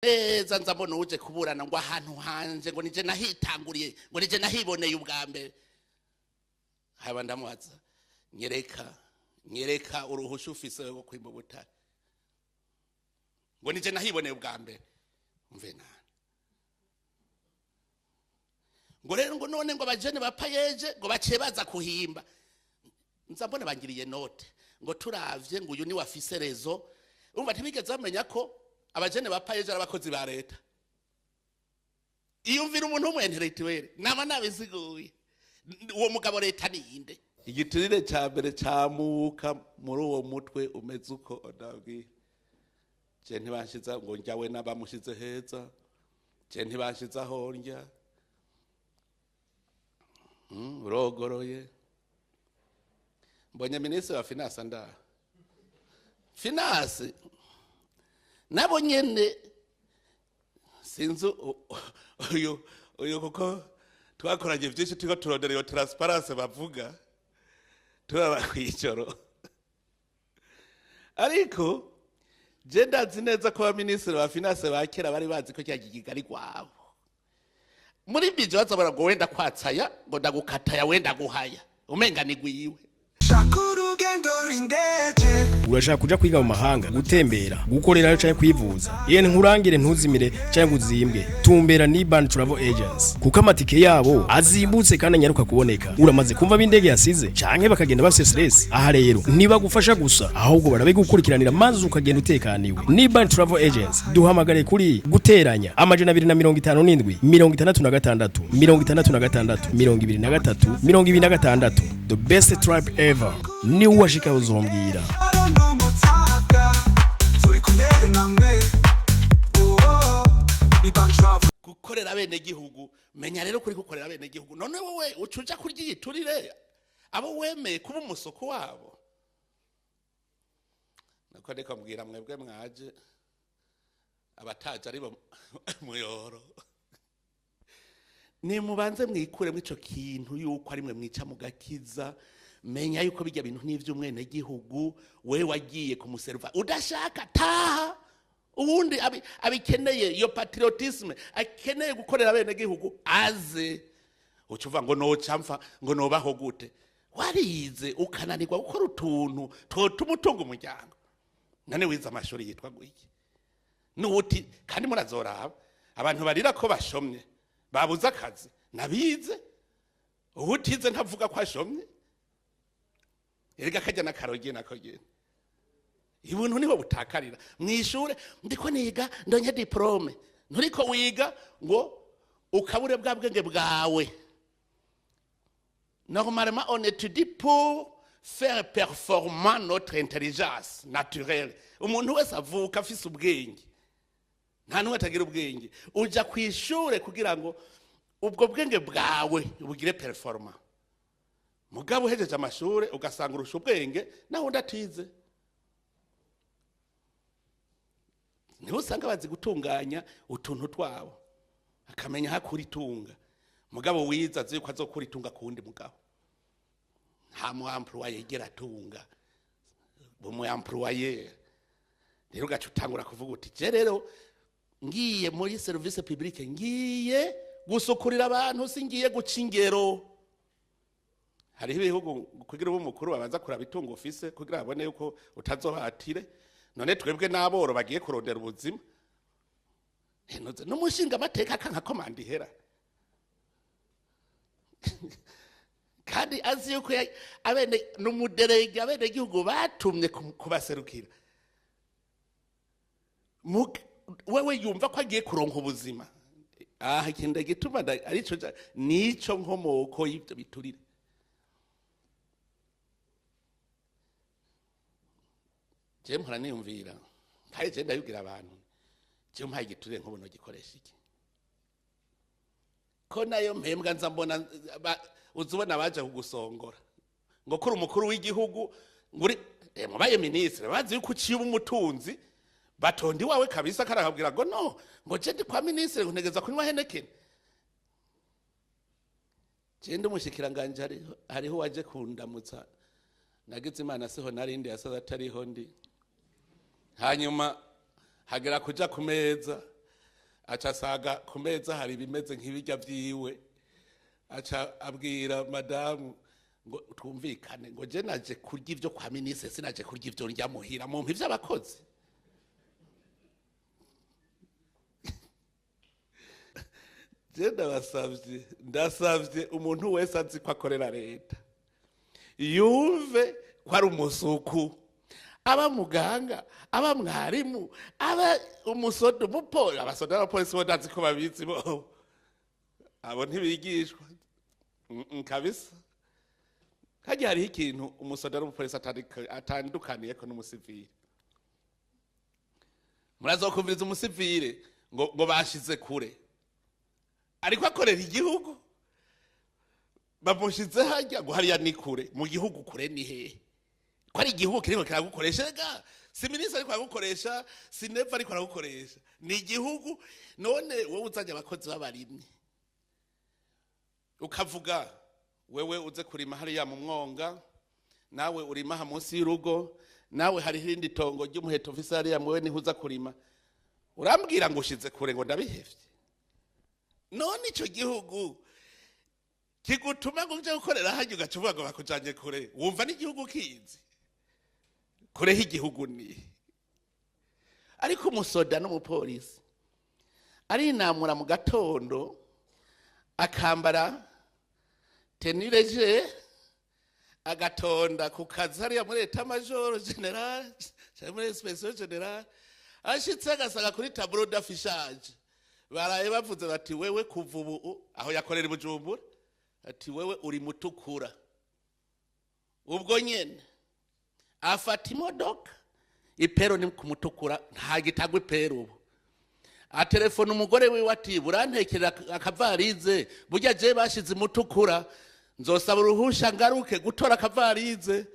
Neza nza mbona uje kuburana ngo ahantu hanje ngo nije nahitanguriye, ngo nije nahiboneye ubwa mbere. Haba ndamubaza, nyereka uruhusha ufise rwo kwimba ubutare, ngo nije nahiboneye ubwa mbere. Umve nani ngo rero ngo none ngo abajene ba payeje ngo baciye baza kuhimba. Nza mbona bangiriye note ngo turavye ngo uyu ni wafise rezo. Urumva ntibigeze bamenya ko abajene ba payeje ari abakozi ba leta. Iyumvira umuntu w'umu-intellectuel nama nabisiguye, uwo mugabo leta ninde? Igiturire ca mbere camuka muri uwo mutwe umeze uko ndabwiye. Je ntibanshiza ngo njya we n'abamushize heza, je ntibanshiza aho ndya. Urogoroye. Mbonye minisitiri wa finance ndaha. Finance nabo nyene sinzi uyu kuko twakoranye byinshi turiko turondera iyo transparence bavuga turara kw'ijoro. Ariko je ndazi neza ko abaminisitiri ba finance ba kera bari bazi ko cya kigega ari rwabo. Muri bije bazabara ngo wenda kwatsaya ngo ndagukataya wenda guhaya, umenga ni gwiwe. Shaka urugendo rw'indege. Urashaka kuja kwiga mu mahanga, gutembera, gukorerayo canke kwivuza? Yene nkurangire, ntuzimire canke uzimbwe. Tumbera ni Ban Travel Agency, kuko amatike yabo azimbutse kandi anyaruka kuboneka. Uramaze kumva b'indege yasize canke bakagenda bafise stress? Aha rero ntibagufasha gusa, ahubwo barabigukurikiranira maze ukagenda utekaniwe. Ni Ban Travel Agency. Duhamagare kuri guteranya 257 66 66 23 26. The best trip ever, ni uwashika uzombwira. No mutaka turi kumwe namwe. Oh, ni Ban Travel. Gukorera bene gihugu, menya rero kuri gukorera bene gihugu. None wowe ucuja kurya igiturire abo wemeye kuba umusoko wabo? Nako ndiko mbwira mwebwe mwaje, abataje ari bo muyoro, nimubanze mwikuremo ico kintu yuko ari mwe mwica mugakiza. Menya yuko bijya bintu n'ivy'umwene gihugu, we wagiye kumuserva udashaka taha. Ubundi abikeneye iyo patriotisme, akeneye gukorera bene gihugu, aze. Ucuva ngo noca mfa, ngo nobaho gute? Warize ukananirwa gukora utuntu twotuma utunga umuryango. None wize amashuri yitwa gwiki? Nuti kandi murazoraba abantu barira ko bashomye babuze akazi nabize. Ubutize ntavuga ko ashomye. Erega kajya n'akarogi nako genda. Ibintu niho butakarira mwishure. Ndiko niga ndonke diplome, nturiko wiga ngo ukabure bwa bwenge bwawe. Normalement, on étudie pour faire performant notre intelligence naturelle. Umuntu wese avuka afise ubwenge, nta n'umwe atagira ubwenge. Uja ku ishure kugira ngo ubwo bwenge bwawe bugire performant. Mugabo uhejeje amashure ugasanga urusha ubwenge naho undi atize. Niho usanga bazi gutunganya utuntu twabo, akamenya aho akura itunga. Mugabo wize azi yuko azokura itunga ku wundi mugabo. Nta mu employé yigera atunga, umu employé rero ugaca utangura kuvuga uti: "Je rero ngiye muri service publique, ngiye gusukurira abantu, singiye guca ingero." Hariho ibihugu kugira ube umukuru babanza kuraba itungo ufise kugira babone yuko utazobatire. None twebwe n'aboro bagiye kurondera ubuzima, n'umushinga amateka akanka komanda ihera, kandi azi yuko abene n'umuderege abene gihugu batumye kubaserukira. Wewe yumva ko agiye kuronka ubuzima. Aha ikintu gituma arico nico nkomoko y'ibyo biturire. Je mpora niyumvira, kandi je ndabibwira abantu: je mpaye igiturire nk'ubu gikoresha iki, ko nayo mpembwa? Nza mbona uzubona baje kugusongora ngo kuri umukuru w'igihugu, ngo uri mubaye minisitiri, bazi yuko uciye uba umutunzi, batonda iwawe kabisa. Karakabwira ngo no ngo je ndi kwa minisitiri, ngo ntegeza kunywa Heineken. Je ndi umushikiranganje, hariho waje kundamutsa, nagize Imana siho narindi, yasaza atariho ndi. Hanyuma hagera kuja ku meza. Aca asanga ku meza hari ibimeze nk'ibirya vyiwe. Aca abwira madamu ngo twumvikane, ngo je naje kurya ivyo kwa ministre, sinaje kurya ivyo ndya muhira, mumpa ivy'abakozi. Je ndabasavye, ndasavye umuntu wese azi ko akorera leta yumve ko ari umusuku, aba muganga, aba mwarimu, aba umusoda, umupolisi. Abasoda n'abapolisi bo ndazi ko babizi, bo abo ntibigishwa. Kabisa hajya hariho ikintu umusoda n'umupolisi atandukaniyeko n'umusivile. Murazokumviriza umusivile ngo bashize kure, ariko akorera igihugu, bamushize hajya ngo hariya ni kure mu gihugu. Kure ni hehe, ko ari igihugu kiriko kiragukoresha? Rega si minisitiri ariko aragukoresha, si Neva ariko aragukoresha, ni igihugu. None wowe uzanye abakozi b'abarimyi, ukavuga wewe uze kurima hariya mu mwonga, nawe urima aha munsi y'urugo, nawe hariho irindi tongo ry'umuheto mfise hariya, mwewe niho uza kurima, urambwira ngo ushize kure, ngo ndabihevye. None ico gihugu kigutuma ngo uje gukorera hajya, ugaca uvuga ngo bakujanye kure, wumva n'igihugu kizi kureho igihugu ni? Ariko umusoda n'umupolisi arinamura mu gatondo, akambara tenue légère, agatonda ku kazi hariya muri état-major général cyangwa muri inspection générale. Ashitse agasanga kuri tableau d'affichage baraye bavuze bati: "Wewe kuva ubu," aho yakorera i Bujumbura, ati: "Wewe uri mutukura." Ubwo nyene afata imodoka, ipero ni kumutukura, nta gitagwa ipero. Ubu atelefona umugore wiwe ati: "Burantekerera akavarize, burya je bashize imutukura, nzosaba uruhusha ngaruke gutora akavarize."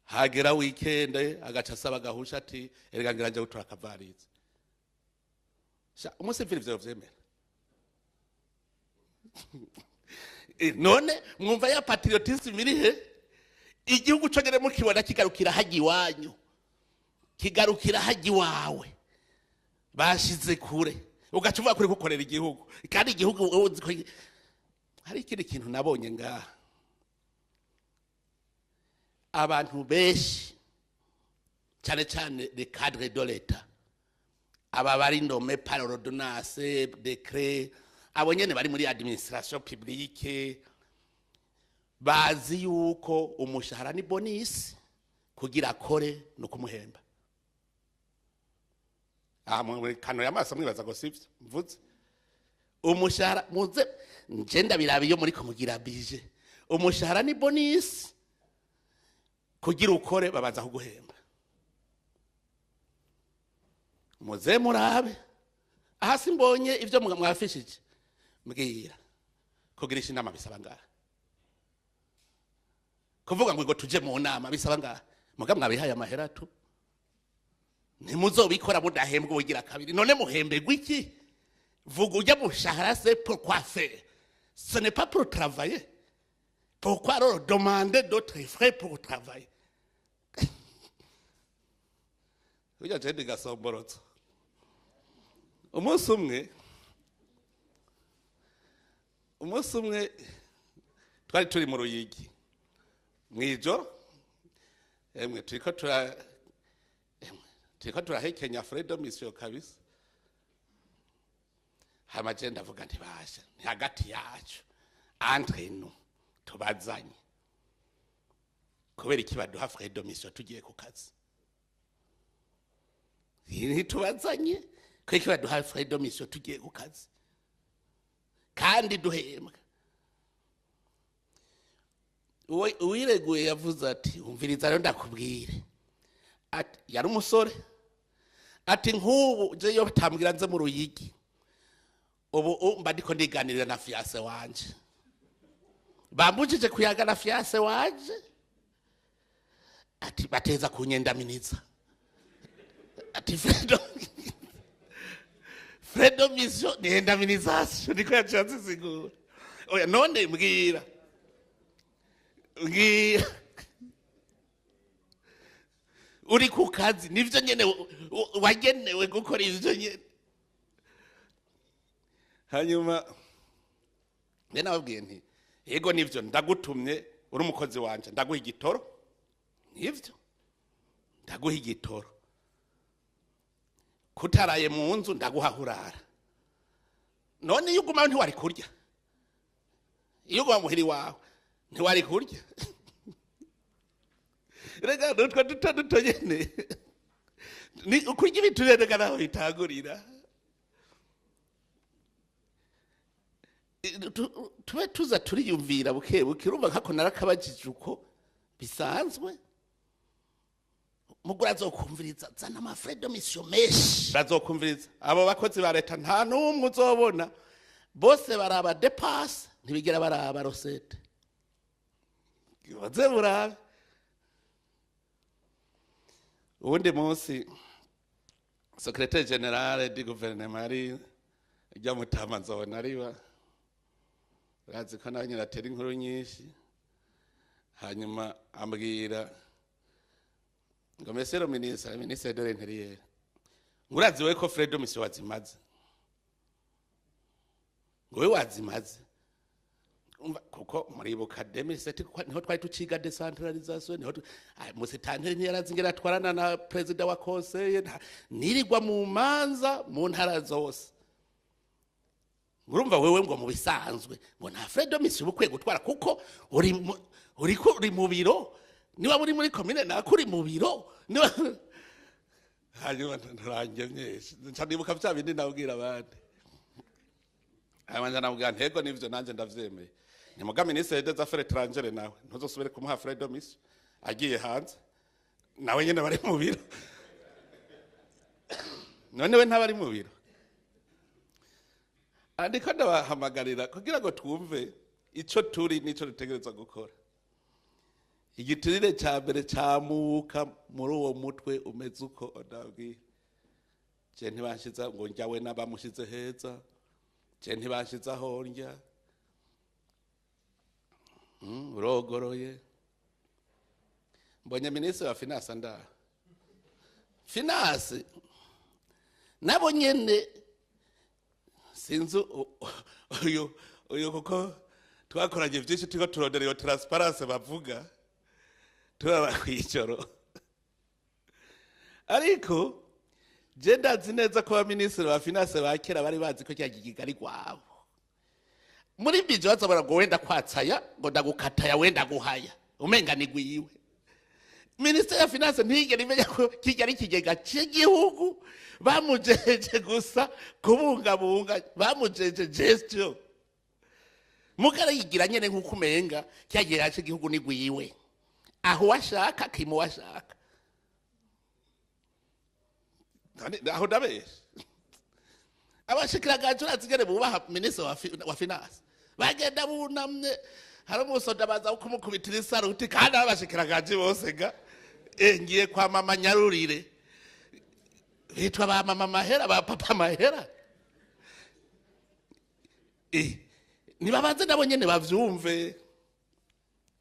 Hagera week-end, agaca asaba agahusha ati: "Erega ngira nje gutora akavarize." Sha, umusivili ivyo vyemera? None mwumva ya patriotisme iri he? Igihugu conyene mukibona kigarukira hajya iwanyu, kigarukira hajya iwawe, bashize kure, ugaca uvuga kuri gukorera igihugu, kandi igihugu wowe uzi ko hari ikindi kintu nabonye ngaha. Abantu benshi, cyane cyane les cadres de l'État, aba bari nommés par ordonnance, décret, abo nyene bari muri administration publique, bazi yuko umushahara ni bonus, kugira akore no kumuhemba. Aha muri kano y'amaso mwibaza ngo sivyo mvuze. Umushahara, muze nje ndabiraba iyo muri kumugira budget, umushahara ni bonus, kugira ukore babanza kuguhemba. Muze murabe aha, simbonye ibyo mwafishije. Mbwira, kugirisha inama bisaba ngaha? Kuvuga ngo tuje mu nama bisaba ngaha? Muga mwabihaye amahera tu, ntimuzobikora mudahembwa ubugira kabiri. None muhembegwa iki? Vuga, ujya mushahara c'est pour quoi faire? Ce n'est pas pour travailler. Pourquoi alors demander d'autres frais pour travailler? Ujya je ndigasomborotso. Umunsi umwe twari turi mu Ruyigi mw'ijoro, emwe turiko turahekenya frais de mission kabisa. Hama je ndavuga ntibasha, ni hagati yacu, entre nous, tubazanye: kubera iki baduha frais de mission tugiye ku kazi? Ntitubazanye, kubera iki baduha frais de mission tugiye ku kazi kandi duhembwa? Uwireguye yavuze ati: "Umviriza rero ndakubwire." Ati, yari umusore, ati: "Nk'ubu je yo batambwira nze mu Ruyigi, ubu mba ndiko ndiganirira na fiancée wanje, bambujije kuyaga na fiancée wanje." Ati: "Bateza kunyendaminiza." Ati: Frais de mission ni indemnisation." Niko yaciye azisigura. Oya, none mbwira, mbwira, uri ku kazi, nivyo nyene wagenewe gukora, ivyo nyene. Hanyuma rero nababwiye nti: "Yego nivyo, ndagutumye, uri umukozi wanje, ndaguha igitoro, nivyo, ndaguha igitoro. Kutaraye mu nzu, ndaguha aho urara. None iyo ugumayo ntiwari kurya? Iyo uguma muhira iwawe ntiwari kurya?" Rega nutwo duto duto nyene ni ukurya ibiturire. Rega naho bitangurira. Tube tuza turiyumvira buke buke. Urumva nkako narakabajije uko bisanzwe. Mugura azokumviriza, zana ama frais de mission menshi, bazokumviriza. Abo bakozi ba leta nta n'umwe uzobona, bose baraba dépenses, ntibigera baraba recettes. Baze burabe. Uwundi munsi secrétaire général du gouvernement ari ijya mutama, nzobona ariba urazi ko nawe nyine atera inkuru nyinshi. Hanyuma ambwira ngo: "Monsieur le ministre, ministre de l'Intérieur, ngo urazi we ko frais de mission wazimaze, ngo we wazimaze." Umva, kuko muribuka 2007, kuko niho twari tuciga décentralisation, niho musitanteri ntiyarazi ingene atwarana na perezida wa conseil, nirirwa mu manza mu ntara zose. Urumva wewe ngo mu bisanzwe ngo nta frais de mission uba ukwiye gutwara, kuko uri mu biro, niba uri muri komine nako uri mu biro niba. Hanyuma nturangemye, nca nibuka vya bindi nabwira abandi. Hanyuma nca nabwira ntego: "Nivyo, nanje ndavyemeye. Ni muga ministre des Affaires étrangères nawe ntuzosubire kumuha frais de mission agiye hanze, nawe nyene bari mu biro. None we ntabari mu biro?" Andiko ndabahamagarira kugira ngo twumve ico turi n'ico dutegerezwa gukora. Igiturire ca mbere camuka muri uwo mutwe umeze uko ndabwira. Je ntibanshiza ngo njyawe n'abamushize heza, je ntibanshize aho ndya. Urogoroye mbonye minisitiri wa finance ndaha. Finance nabo nyene sinzi uyu, kuko twakoranye byinshi, turiko turondera iyo transparence bavuga, turaba kw'ijoro. Ariko je ndazi neza ko abaminisitiri ba finance ba kera bari bazi ko cya kigega ari rwabo. Muri budget bazabara ngo wenda kwatsaya, ngo ndagukataya, wenda guhaya, umenga ni gwiwe. Minisiteri ya finance ntiyigera imenya ko kijya ari ikigega cy'igihugu. Bamujeje gusa kubungabunga, bamujeje gestion, mugara yigira nyene nk'uko umenga cya kigega cy'igihugu ni gwiwe, aho washaka kimu washaka. Aho ndabesha? Abashikiranganje urazi ingene bubaha minisitiri wa finance, bagenda bunamye. Hari umusoda baza kumukubitira isaruti, kandi abashikiranganje bose ga ngiye kwa mama nyarurire, bitwa ba mama mahera, ba papa mahera. Nibabanze nabo nyene bavyumve,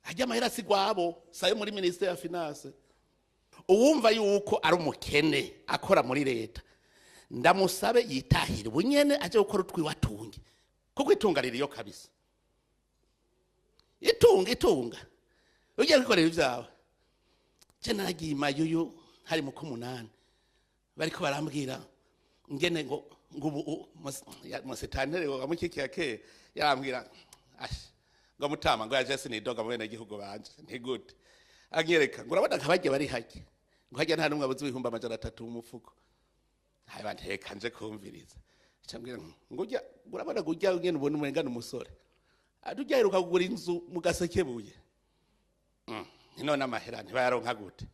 harya amahera si gwabo, sayo muri ministère ya finance. Uwumva yuko ari umukene akora muri leta, ndamusabe yitahire ubunyene, aje gukora utwiwe atunge, kuko itunga ririyo kabisa. Itunga, itunga ugiye kwikorera ibyawe. Je naragiye i Mayuyu hari mu k'umunani, bariko barambwira ngene ngo ubu musitantere wa mukikiya ke yarambwira: "Ash, ngo mutama, ngo yaje sinidoga mu bene gihugu banje ntigute." Anyereka ngo: "Urabona nka barya bari hajya, ngo hajya nta numwe abuze 300,000 mu mufuko." Haba nteka nje kumviriza. Acambwira ngo: "Ujya urabona ngo ujya ngene ubona umenga umusore ati ujya aheruka kugura inzu mu Gasekebuye. None amahera ntibayaronka gute?"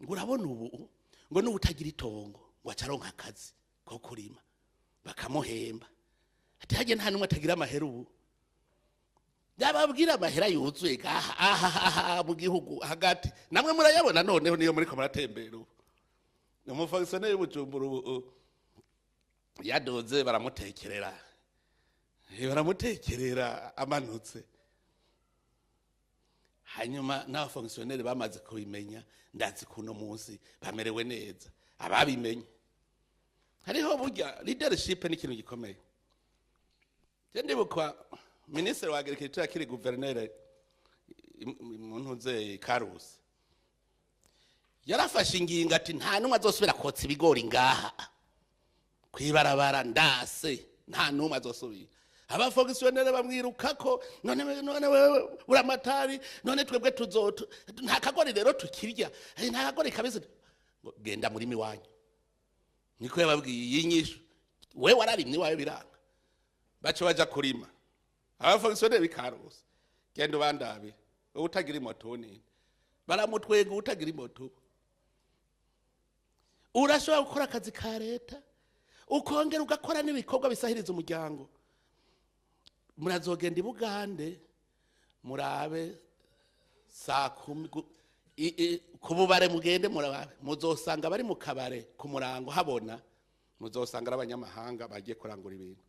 Ngo: "Urabona ubu ngo n'ubutagira itongo ngo acaronka akazi ko kurima bakamuhemba." Ati: "Hajya nta numwe atagira amahera ubu." Ndababwira amahera yuzuye gaha aha aha mu gihugu hagati, namwe murayabona. Noneho niyo muriko muratembera ubu, umufonctionnaire w'Ubujumbura ubu yadoze baramutekerera. Baramutekerera amanutse. Hanyuma n'abafonctionnaire bamaze kubimenya, ndazi kuno munsi bamerewe neza ababimenye. Hariho burya leadership ni ikintu gikomeye. Je ndibuka minisitiri wa agriculture akiri guverineri mu ntuze Karusi, yarafashe ingingo ati nta n'umwe azosubira kotsa ibigori ngaha kwibarabara, ndase nta n'umwe azosubira. Abafonctionnaires bamwirukako: none none wewe buramatari, none twebwe tuzotu nta kagori rero tukirya? Nta kagori kabisa. Ngo genda murimi wanyu, niko yababwiye. Iyi nyishu we wararimye iwawe biranga, baca baja kurima. Abafonctionnaires bikarusi, genda ubandabire wowe utagira imoto nini, baramutwenga. Utagira imoto, urashobora gukora akazi ka leta ukongera ugakora n'ibikorwa bisahiriza umuryango. Murazogenda i Bugande, murabe saa 10 ku bubare, mugende murabe, muzosanga bari mu kabare ku murango habona, muzosanga ari abanyamahanga bagiye kurangura ibintu.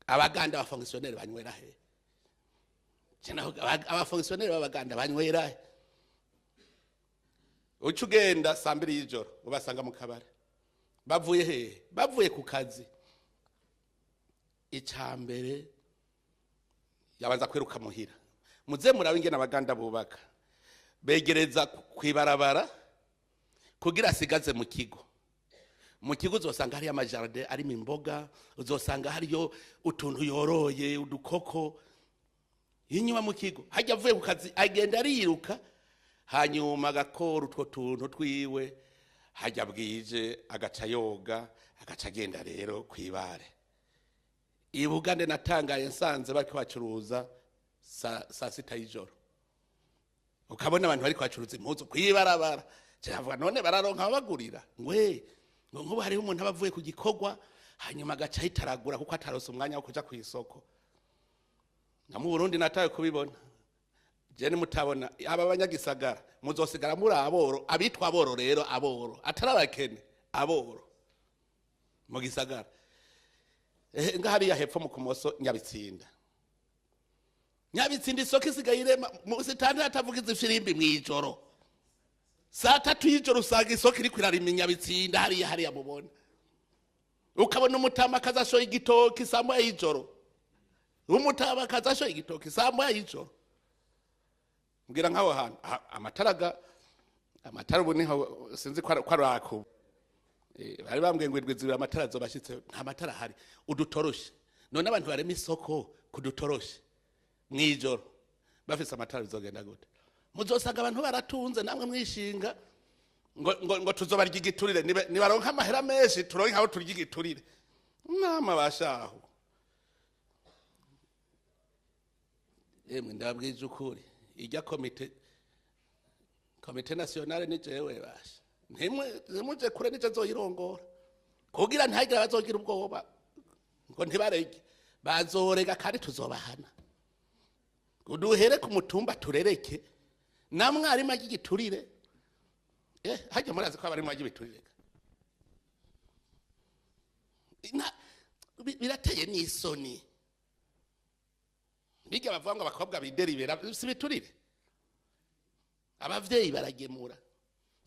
Abaganda abafonctionnaires banywera he? Je naho abafonctionnaires b'Abaganda banywera he? Uca ugenda saa 2 y'ijoro ubasanga mu kabare. Bavuye hehe? Bavuye ku kazi. Icya mbere yabanza kwiruka muhira. Muze murabe ingene Abaganda bubaka, begereza kwibarabara kugira asigaze mu kigo. Mu kigo uzosanga hariyo amajardins arimo imboga, uzosanga hariyo utuntu yoroye, udukoko inyuma mu kigo. Hajya avuye ku kazi agenda ariruka, hanyuma agakora utwo tuntu twiwe, hajya bwije agaca yoga, agaca agenda rero kwibare. I Bugande natangaye nsanze bariko bacuruza saa 6 y'ijoro, ukabona abantu bariko bacuruza impuzu kwibarabara. Kiravuga none bararonka ababagurira? Ngwe ngo nkubu hariho umuntu aba avuye ku gikorwa, hanyuma agaca ahitaragura kuko atarose umwanya wo kuja kw'isoko. Na mu Burundi natawe kubibona. Je nimutabona aba banyagisagara muzosigara muri aboro, abitwa aboro rero, aboro atari abakene, aboro mu gisagara. Nga hariya hepfo mu Kumoso, Nyabitsinda, Nyabitsinda isoko isigaye irema mu sitani, hatavuga izifirimbi mw'ijoro. Saa 3 y'ijoro usanga isoko iriko irarima Nyabitsinda hariya, hariya mubona. Ukabona umutama akazashoye igitoki saa 1 y'ijoro, umutama akazashoye igitoki saa 1 y'ijoro. Mbwira nk'aho hantu amatara amatara ubu niho sinzi ko ari akubu. Bari bambwiye ngo indwi 2 amatara azobashitse, nta matara ahari, udutoroshe. None abantu barema isoko kudutoroshe mw'ijoro bafise amatara bizogenda gute? Muzosanga abantu baratunze, namwe mwishinga ngo tuzobarya igiturire. Nibaronka amahera menshi turonke aho turya igiturire. Nama bashaho, emwe ndabwije ukuri, ijya comité nationale ni jewe basha. Ntimwe ntimuje kure, nije nzoyirongora kugira ntihagire abazogira ubwoba ngo ntibarege. Bazorega kandi tuzobahana. Duhere ku mutumba turereke na mwarimu ajya igiturire. Hajya murazi ko abarimu ajya ibiturire. Birateye n'isoni bijya bavuga ngo abakobwa bideribera, si biturire? Abavyeyi baragemura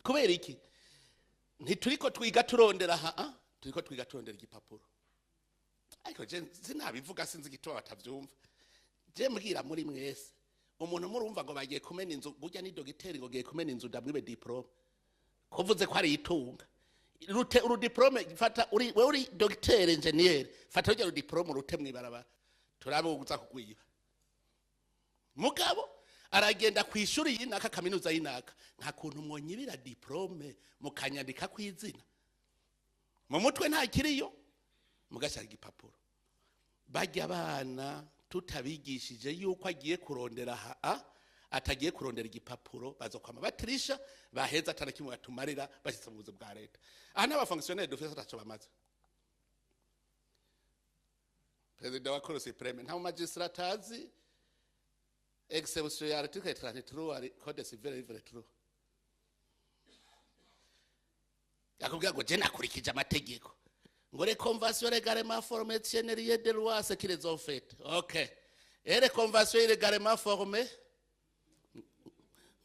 kubera iki? Ntituriko twiga turondera ha, turiko twiga turondera igipapuro. Ariko je sinabivuga, sinzi igituma batavyumva. Je mbwira muri mwese, umuntu murumva ngo bagiye kumena inzu, burya ni dogiteri ngo giye kumena inzu, ndamwibe diplôme kuvuze ko ari itunga rute uru diplôme. Fata uri wewe uri docteur ingénieur, fata urya diplôme urute mwibarabara, turabe uza kugwiba. Mugabo aragenda ku ishuri y'inaka, kaminuza y'inaka, nta kuntu mwonyibira diplôme mukanyandika kw'izina mu mutwe nta kiriyo, mugashaka igipapuro. Bajya abana tutabigishije yuko agiye kurondera ha atagiye kurondera igipapuro, bazokwama batirisha baheza atana kimwe batumarira bashyitse mu buzi bwa leta. Aha n'abafonctionnaires dufise ataco bamaze. Perezida wa Cour suprême, nta magistrat atazi exception ya article 33 code civil livre 3. Yakubwira ngo je nakurikije amategeko, ngo les conventions légalement formées tiennent lieu de loi ce qu'ils ont fait. OK, et les conventions illégalement formées?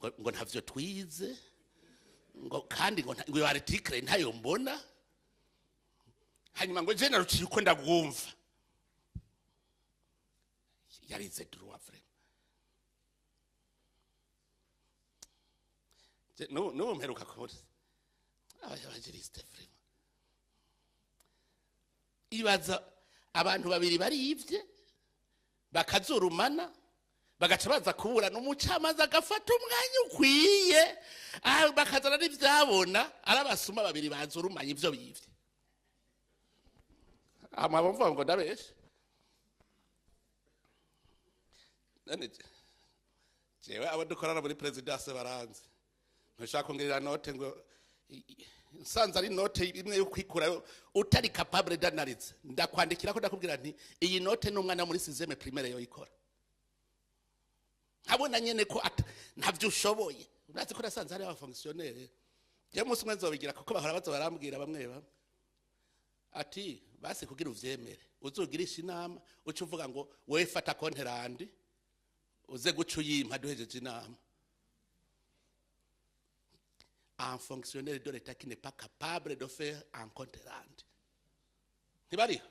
Ngo ntavyo twize, ngo kandi ngo iyo article ntayo mbona. Hanyuma ngo je naruciye uko ndagwumva. Yarize droit vraiment. N'ubu mperuka kubona aba juristes vraiment. Ibaza abantu babiri barivye, bakazurumana, bagaca baza kuburana, umucamanza agafata umwanya ukwiye, bakazana n'ivyabona ari abasuma babiri bazurumanye ivyo bivye. Hama bumva ngo ndabeshe. None jewe abo dukorana muri présidence baranze. Ntushaka kongera note ngo nsanze ari note imwe yo kwikura utari capable d'analyse, ndakwandikira ko ndakubwira nti iyi note n'umwana muri sixième primaire yoyikora, nkabona nyene ko ntavyo ushoboye. Urazi ko nasanze hari abafonctionnaire, je umunsi umwe nzobigira, kuko bahora baza barambwira bamwe bamwe ati basi kugira uvyemere uzugirisha inama, uca uvuga ngo wewe fata compte rendu, uze guca uyimpa duhejeje inama. Un fonctionnaire de l'État qui n'est pas capable de faire un compte rendu, ntibariho?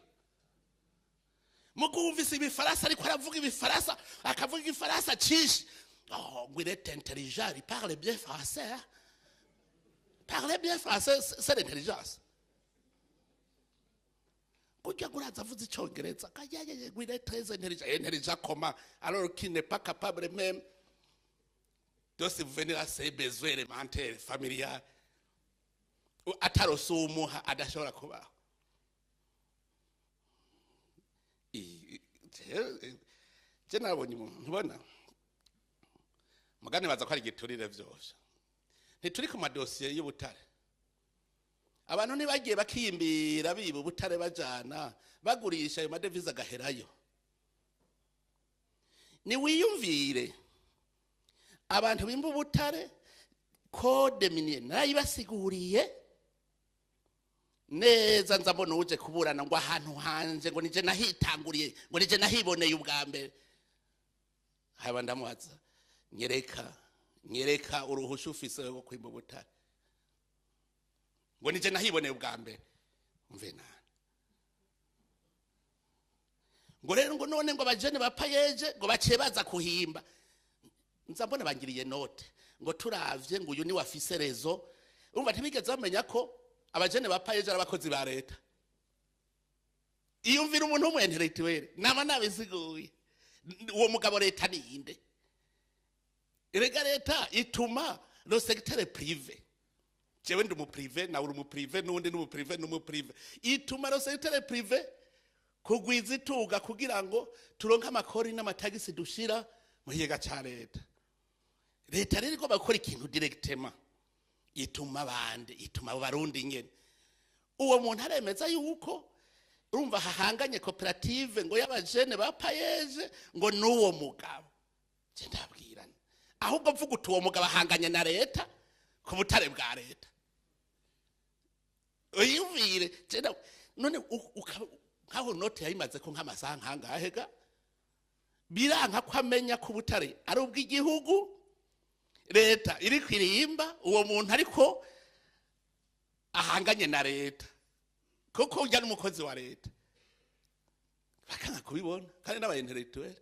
Mukumvise ibifaransa, ariko aravuga ibifaransa, akavuga igifaransa cinshi. Oh, ngo il est intelligent, il parle bien français, hein? Parler bien français, c'est l'intelligence? Kurya ngo uraza avuze icyongereza, kayayeye, ngo il est très intelligent. Intelligent comment, alors qu'il n'est pas capable même de subvenir à ses besoins élémentaires familiales? Atarose uwumuha adashobora kubaho. Je nabonye umuntu ntubona mugani baza ko ari igiturire vyose. Ntituri ku madosiye y'ubutare? Abantu ntibagiye bakiyimbira, biba ubutare, bajana bagurisha ayo madevize agaherayo? Niwiyumvire abantu bimba ubutare, code minier narayibasiguriye neza. Nza mbona uje kuburana ngo ahantu hanje, ngo nije nahitanguriye, ngo nije nahiboneye ubwa mbere. Haba ndamubaza: nyereka, nyereka uruhusha ufise rwo kwimba ubutare, ngo nije nahiboneye ubwa mbere. Umve nani ngo rero ngo none ngo abajene ba PAEEJ ngo baciye baza kuhimba. Nza mbona bangiriye note ngo turavye ngo uyu ni wafise raison. Urumva ntibigeze bamenya ko abajene ba PAEEJ ari abakozi ba leta. Iyumvira umuntu w'umu intellectuel, nama nabisiguye. Uwo mugabo leta ninde? Erega leta ituma le secteur privé. Jewe ndi umuprivé, nawe uri umuprivé, n'uwundi ni umuprivé, n'umuprivé. Ituma le secteur privé kugwiza ituga kugira ngo turonke amakori n'amatagisi dushira mu kigega ca leta. Leta rero igomba gukora ikintu directement, ituma abandi, ituma abo barundi nyene. Uwo muntu aremeza yuko urumva hahanganye koperative ngo y'abajene ba PAEEJ ngo n'uwo mugabo. Je ndabwirana, ahubwo mvuga uti uwo mugabo ahanganye na leta ku butare bwa leta. Uyumvire je none nkaho note yayimaze ko nk'amasaha nkangahe ga, biranka ko amenya ko ubutare ari ubw'igihugu, leta iri kwirimba, uwo muntu ariko ahanganye na leta kuko ujya n'umukozi wa leta. Bakanga kubibona kandi n'aba intellectuel.